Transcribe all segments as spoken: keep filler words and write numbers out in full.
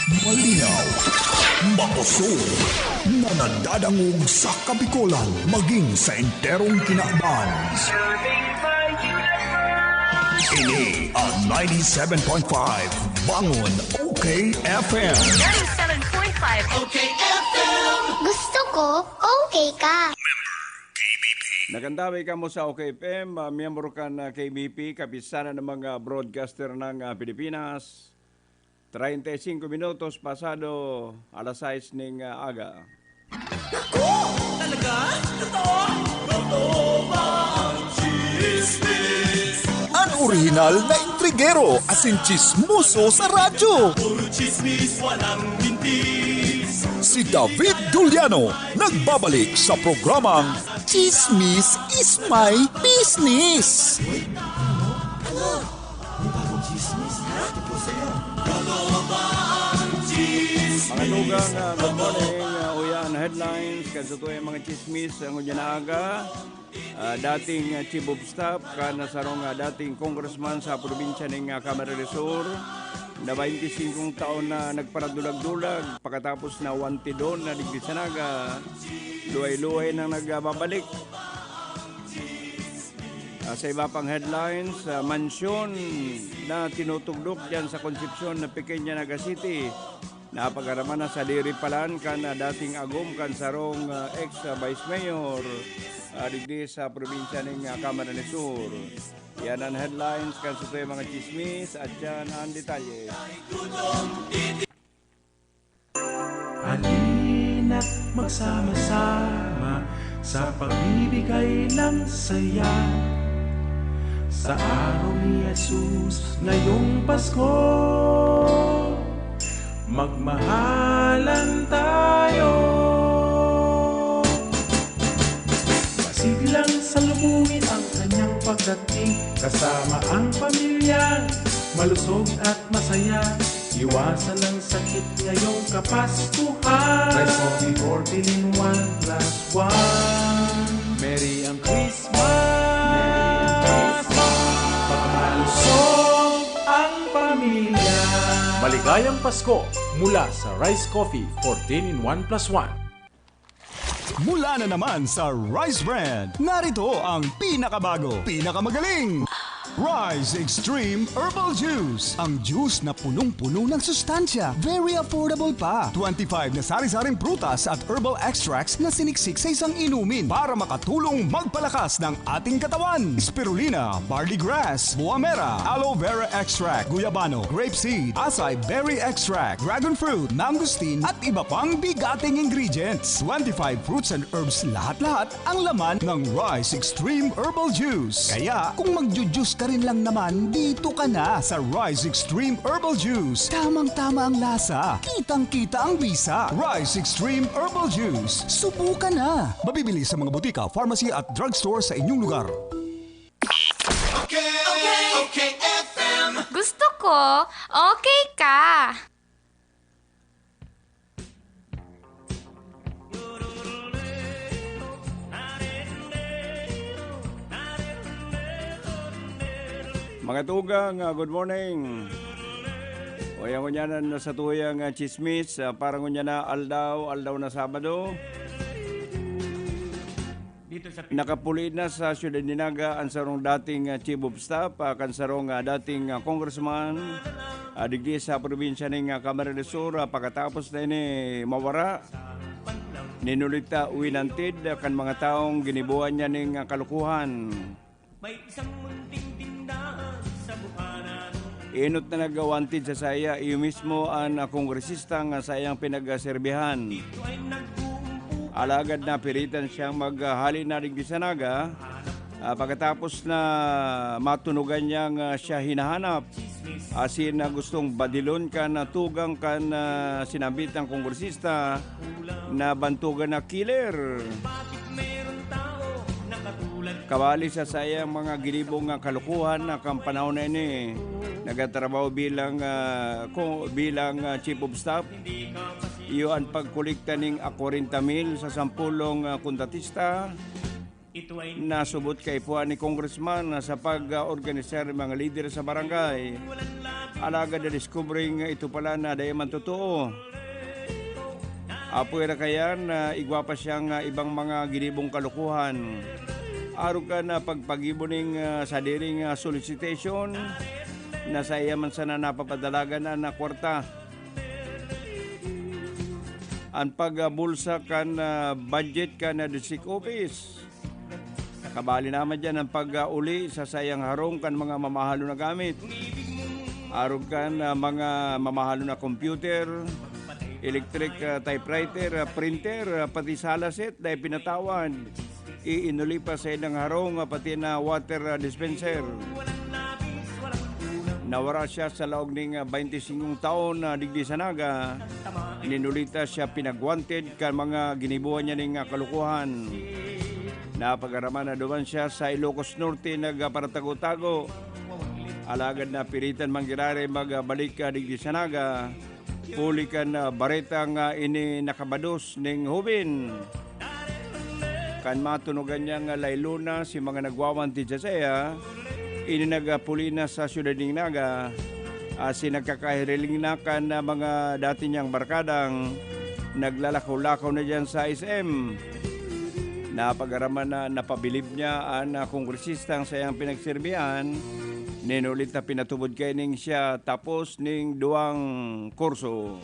Malinaw, makusog, na nadadangog sa Kabikolan maging sa enterong kinaban. Ini ang ninety-seven point five Bangon O K F M. Ninety-seven point five O K F M. Gusto ko, okay ka. Nakantabi kamo sa O K F M, ah, miyembro kan, ah, K B P, Kapisanan ng mga Broadcaster ng, ah, Pilipinas. Treinta y cinco minutos pasado alas sais ning, ah, aga. Naku! Talaga? Totoo? Totoo ba ang chismis? An orihinal na intrigero asin chismoso sa radyo. Puro chismis, walang mintis. Si David Juliano nagbabalik sa programang Chismis is my business. Mga tugang, ah, good morning. Ah, uya an headlines kan satuyang mga chismis sa ngunyan na aga. Ah, dating, ah, chief of staff kan sarong, ah, dating congressman sa probinsya ning, ah, Camarines Sur, na baynti singkong taon na nagparadulag-dulag pakatapos na wantidon na digdi sa Naga, luhay-luhay nang nagbabalik. Ah, sa iba pang headlines, ah, mansyon na tinutugdok diyan sa Concepcion na Pequeña Naga City, napag-araman na sadiri palan kan, ah, dating agom kan sarong, ah, ex, ah, vice mayor, ah, digdi sa probinsya ning, ah, Camarines Sur. Yan ang headlines kan satuyang mga chismis at yan ang detalye. Halina't magsama-sama sa pagbibigay ng saya. Sa araw ni Jesus ngayong Pasko, magmahalan tayo. Masiglang salubungin ang kanyang pagdating, kasama ang pamilya, malusog at masaya. Iwasan ang sakit ngayong Kapaskuhan. Rice Coffee fourteen in one plus one. Merry ang Christmas! Merry ang Christmas! Pagmalusog ang pamilya. Maligayang Pasko mula sa Rice Coffee fourteen in one plus one. Mula na naman sa Rice Brand, narito ang pinakabago, pinakamagaling, Rice Extreme Herbal Juice. Ang juice na punong-puno ng sustansya, very affordable pa. Twenty-five na sari-saring prutas at herbal extracts na siniksik sa isang inumin para makatulong magpalakas ng ating katawan. Spirulina, barley grass, buamera, aloe vera extract, guyabano, grape seed, acai berry extract, dragon fruit, mangosteen, at iba pang bigating ingredients. Twenty-five fruits and herbs lahat-lahat ang laman ng Rice Extreme Herbal Juice. Kaya kung magju-juice ka rin lang naman, dito ka na sa Rice Extreme Herbal Juice. Tamang-tama ang lasa, kitang-kita ang bisa. Rice Extreme Herbal Juice. Subukan na! Mabibili sa mga butika, pharmacy at drugstore sa inyong lugar. Okay, okay, F M. Gusto ko, okay ka. Mga tugang, ah, good morning. O, yan ngunyan na sa tuyang, ah, chismis, ah, para ngunyan na aldaw, aldaw na Sabado. Nakapuli na sa siyudad ni Naga ang sarong dating, ah, chief of staff, ah, kan sarong, ah, dating, ah, congressman, ah, digdi sa probinsya ning, ah, Camarines Sur, ah, pakatapos na ini mawara. Ninulita winantid, ah, kan mga taong ginibuhan niya ning, ah, kalukuhan. May isang munting tindahan sa Bukanan. Inot na nagawantid sa saya, iyo mismo an, ah, kongresista nga sayang pinagserbihan. Dito ay nag-uumpukan. Alagad napiritan siyang maghali na digdi sa Naga, ah, pagkatapos na matunugan niyang, ah, siya hinahanap. Asin na gustong badilon kan, ah, tugang kan, ah, sinambit na kongresista na bantugan na killer. Kabali sa saiyang mga ginibong nga kalukuhan na kan panahon na ini, nagatrabaho bilang, ah, ko-, bilang, ah, chief of staff. Iyo an pagkolekta ning, ah, kwarenta mil sa sampulong, ah, kontratista. Nasubot kaipuhan ni Congressman na sa pag-organisar ng mga lider sa barangay. Alagad nadiskubreng ito pala na dai man totoo. Apwera kayan, ah, igwa pa siyang, ah, ibang mga ginibong kalokohan. Arog kan, ah, pagpagibo ning, ah, sadiring, ah, solicitation na saiya man sana napapadalagan an, ah, kwarta. An pagbulsa kan, ah, budget kan, ah, district office. Kabali naman diyan an pag-uli sa saiyang harong kan mga mamahalon na gamit. Arog kan, ah, mga mamahalon na computer, electric, ah, typewriter, ah, printer, ah, pati sala set na ipinatawan. Iinuli pa sa inang harong, ah, pati na water, ah, dispenser. Nawara siya sa laog ning, ah, baynte singkong taon na digdi sa Naga. Ninulita siya pinagwanted kan mga ginibuhan niya ning, ah, kalukuhan. Napagaraman na duman siya sa Ilocos Norte nagparatago-tago. Alagad napiritan man giraray magbalik, ah, digdi sa Naga. Huli kan, ah, baretang, ah, ini nakabados ning hoben. Kan matunogan niyang, ah, laylona si mga nagwawanted sa saya, ini nagapuli na sa siyudad ning Naga, asin nagkakahiriling na kan, ah, mga dati niyang barkadang naglalakaw-lakaw na diyan sa S M. Napagaraman na napabilib niya an, ah, kongresistang sayang pinagserbihan, ninulita pinatubod kaining siya tapos ning duwang kurso.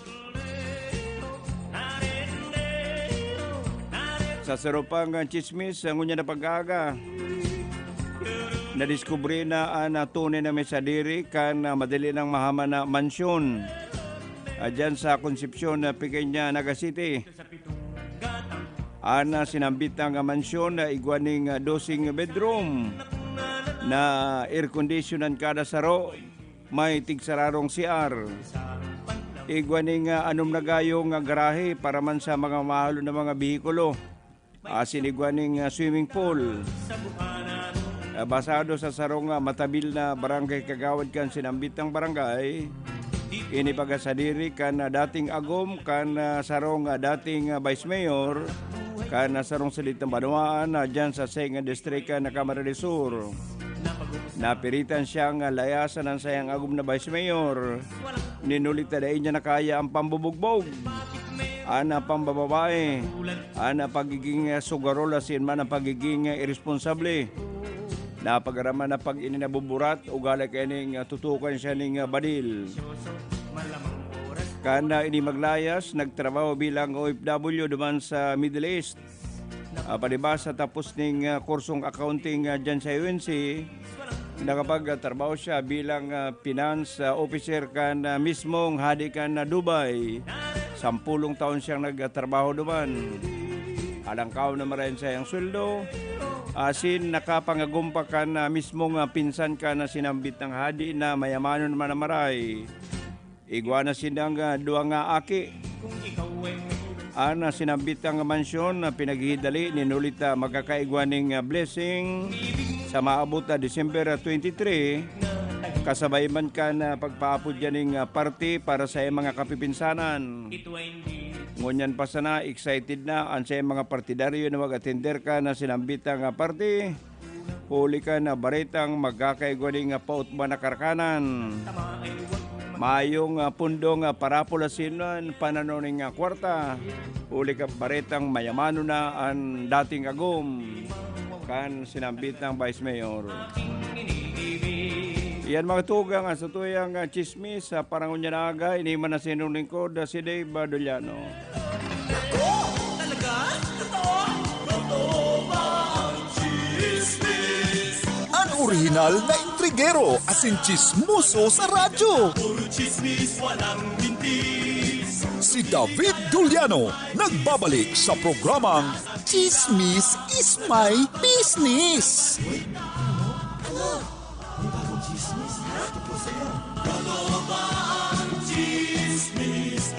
Sa saro pang chismis, ngunyan na pag-aaga, nadiskubre na an, ah, tunay na may sadiri kan, ah, madali nang mahaman na mansyon, ah, dyan sa Concepcion, ah, Pequeña, Naga City. An, ah, sinambit na nga mansyon na igwa ning, ah, doseng bedroom na air condition an kada saro, may tigsararong C R. Igwa ning, ah, anom na gayo nga garahe para man sa mga mahal na mga behikulo. Asin igwa ning, ah, swimming pool. Ah, basado sa sarong, ah, matabil na barangay kagawad kan sinambit na barangay, ini pagkasadiri kan, ah, dating agom kan, ah, sarong, ah, dating, ah, vice mayor kan, ah, sarong salitang banwaan na dyan sa Seng District na Camarines Sur. Napiritan siyang, ah, layasan ang sayang agom na vice mayor. Ninulita dai niya na kaya ang pambubugbog, an, ah, pambababae, an, ah, pagiging, ah, sugarol asin man ang pagiging, ah, iresponsable. Napagaraman na pag ini nabuburat, ugali kaining, ah, tutukan siya ning, ah, badil. Kan, ah, ini maglayas, nagtrabaho bilang O F W duman sa Middle East. Ah, palibasa tapos ning, ah, kursong accounting, ah, dyan sa U N C, nakapagtrabaho siya bilang, ah, finance, ah, officer kan, ah, mismong hadi kan, ah, Dubai. Sampulong taon siyang nagtrabaho duman. Alangkaw na marayon sa iyang sweldo. Asin nakapangagom pa kan, ah, mismong, ah, pinsan kan, ah, sinambit na hadi na mayamanon man na maray. Igwa na sindang, ah, duwa nga aki. An, ah, sinambit na mansyon na pinaghihidali ninulita magkakaigwa ning, ah, blessing sa maabot na December, ah, twenty-three, kasabay man kan, ah, pagpaapod niya ning, ah, party para sa iyang mga kapipinsanan. Ngunyan pa sana, excited na an sa iyang mga partidaryo na mag-atender kan, ah, sinambit na party. Huli kan, ah, baretang magkakaigwa ning, ah, pautma na karkanan. Mayong, ah, pundong, ah, parapol asin man panano ning, ah, kwarta. Huli kan baretang mayamano na an dating agom kan sinambit na vice mayor. Iyan mga tugang, ah, sa tuyang, ah, chismis, ah, para ngunyan na aga, ini man na sinong lingkod, ah, si Dave, ah, Doliano. Talaga? Totoo? Totoo ba ang chismis? An orihinal na intrigero asin chismoso sa radyo. Puro chismis, walang mintis. Si David Doliano, nagbabalik sa programang Chismis is my business. Ano? May bagong chismis? Ito po sa'yo. Totoo ba ang chismis?